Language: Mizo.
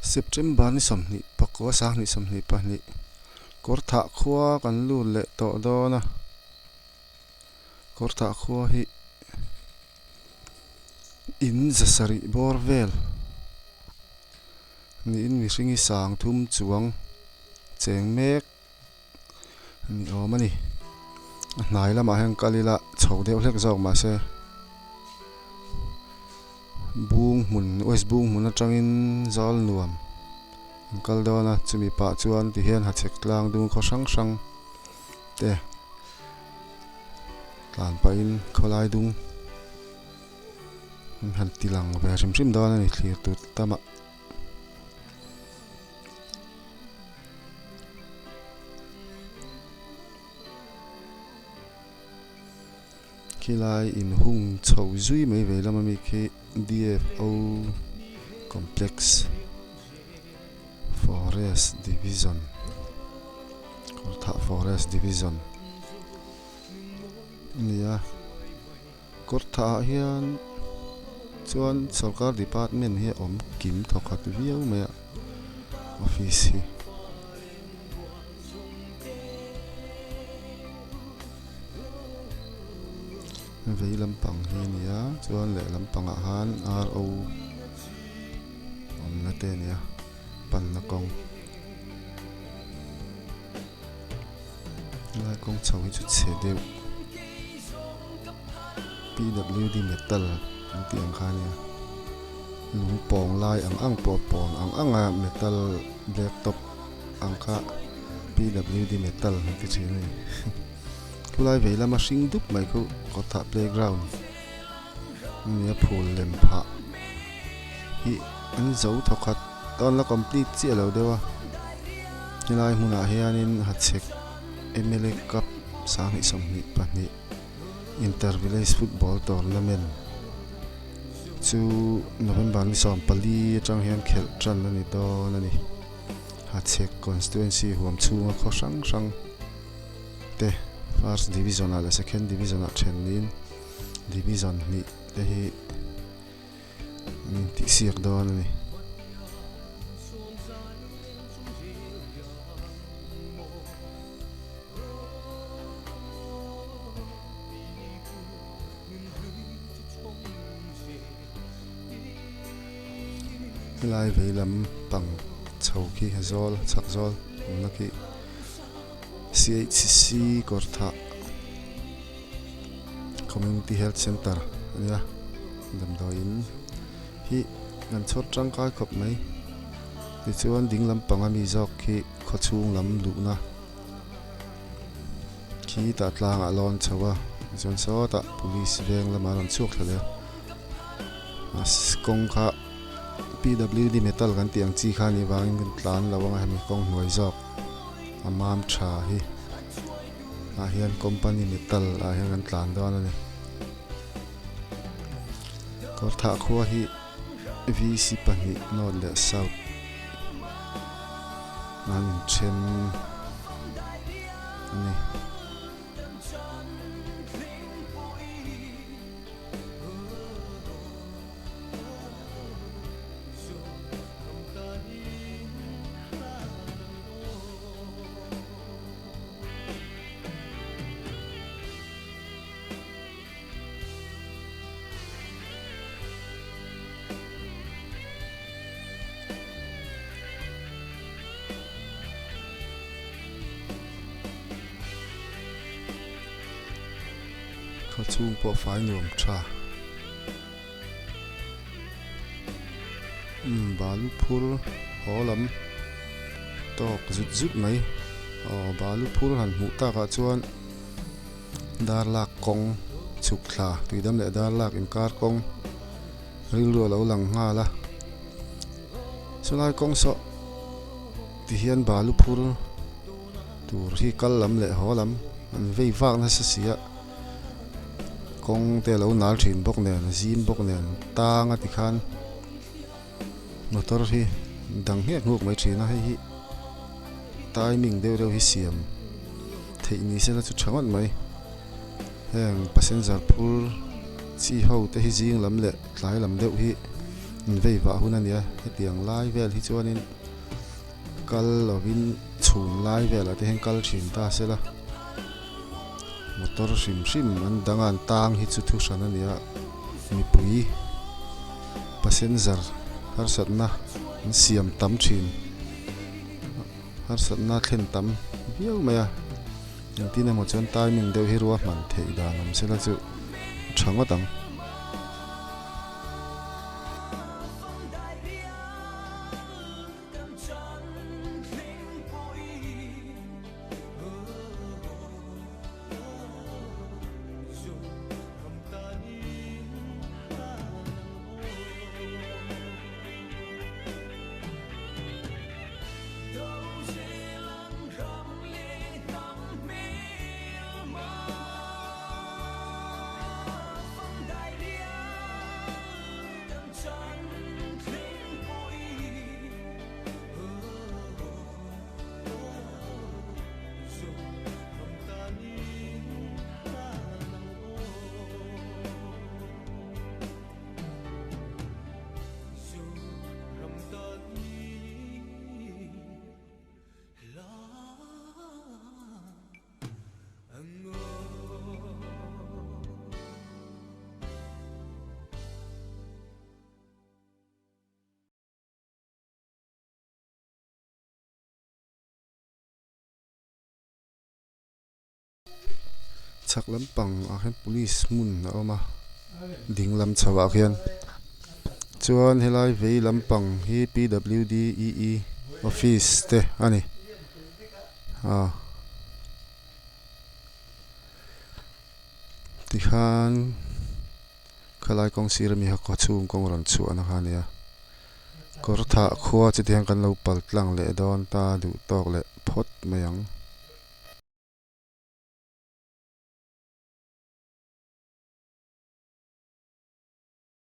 September ni 20 pakua sanghnih 22 Kawrthah khua kan lut leh tawh dawn a, Kawrthah khua hi in za sarih bawr vel niin mihring hi sang thum chuang cheng mek ni awm a ni. A hnai lamah hian kal ila chho deuh hlek zawk mahse bung hmun west bung hmun atangin zal nuam an kal dawn a chumi pah chuan tihian hachhek tlang dung khaw hrang hrang te tlan pahin khawlai dung an han ti lang ve hrim hrim dawn a ni thlir tur tamah. Khilai inhung chho zui mai ve lama mi khi D_F_O complex forest division Kawrthah forest division a ni a. Kawrthah ah hian chuan sorkar department hi a awm kim thawkhat viau mai a office hi. Vei lampang hi a ni a chuan lehlam pangah khan R_O awmna te a ni a panna kawng helai kawng chho hi chu chhe deuh. P_W_D metal an tih ang kha ania lung pawng lai ang ang pawh pawn ang ang a metal black top ang kha P_W_D metal an ti thin a ni khulai vei lama hring dup mai khu kawtah playground a ni a phul lem phah hi an zo thawkhat tawn la complete chiah lo deuh a helai hmunah hianin hachhek M_L_A cup 2022. Inter Village Football Tournament chu November ni 14 atang hian khelh tan a ni dawn a ni. Hachhek Constituency huam chhunga khaw hrang hrang te First Division ah leh Second Division ah then niin Division hnih te hi an intihsiak dawn a ni. Helai vei lam pang chho khi zawl chhak zawl awmna khi C_H_C Kawrthah Community Health Centre a nia damdawiin hi kan chhawr tangkai khawp mai tichuan ding lampang ami zawk khi khaw chhung lam luhna khi tah tlangah lawn chho a tichuan sawtah police veng lamah a rawn chhuak thla leh a kawng kha P_W_D metal kan tih ang chi kha a nih vangin kan tlan lo anga hemi kawng hnuai zawk a mam tha hi ah hian company metal ah hian kan tlan dawn a ni Kawrthah khua hi V_C pahnih north leh south. An inthen a ni. Khaw chhung pawh fai nuam tha umm balu phur haw lam tawk zut zut mai aw balu phur han hmuh takah chuan dar lak kawng chhuk thla tuidam leh dar lak inkar kawng. Rilru a lo lang nghal a, chulai kawng saw ti hian balu phur tur hi kal lam leh haw lam an vei vak nasa si a, kawng te a lo nal thin bawk nen zim bawk nen tang a ti khan motor hi dang nghek nghuk mai thin a, hei hi timing deuh deuh hi siam theih ni se la chu tha ngawt mai. Heng passenger phur chi ho te hi zing lam leh tlai lam deuh hi An vei vah hun a nia hetiang lai vel hi chuanin kal lovin chhun lai velah te hian kal thin ta se la motor hrim hrim an dang a an tang hi chu thu hran a nia mipui passenger harsatna an siam tam thin harsatna thlen tam viau mai a engtin emaw chuan timing deuh hi ruahman theih dan awm se la chu a tha ngawt ang. Chhak lampang ah hian police hmun a awm a ding lam chho ah khian chuan helai vei lampang hi P W D E E office te a ni ah tikhan khalai kawng sir ami kha khawchhung kawng rawn chhuahna kha a nia kawr thah khua chu tihian kan lo pal tlang leh dawn ta duh tawk leh phawt mai ang.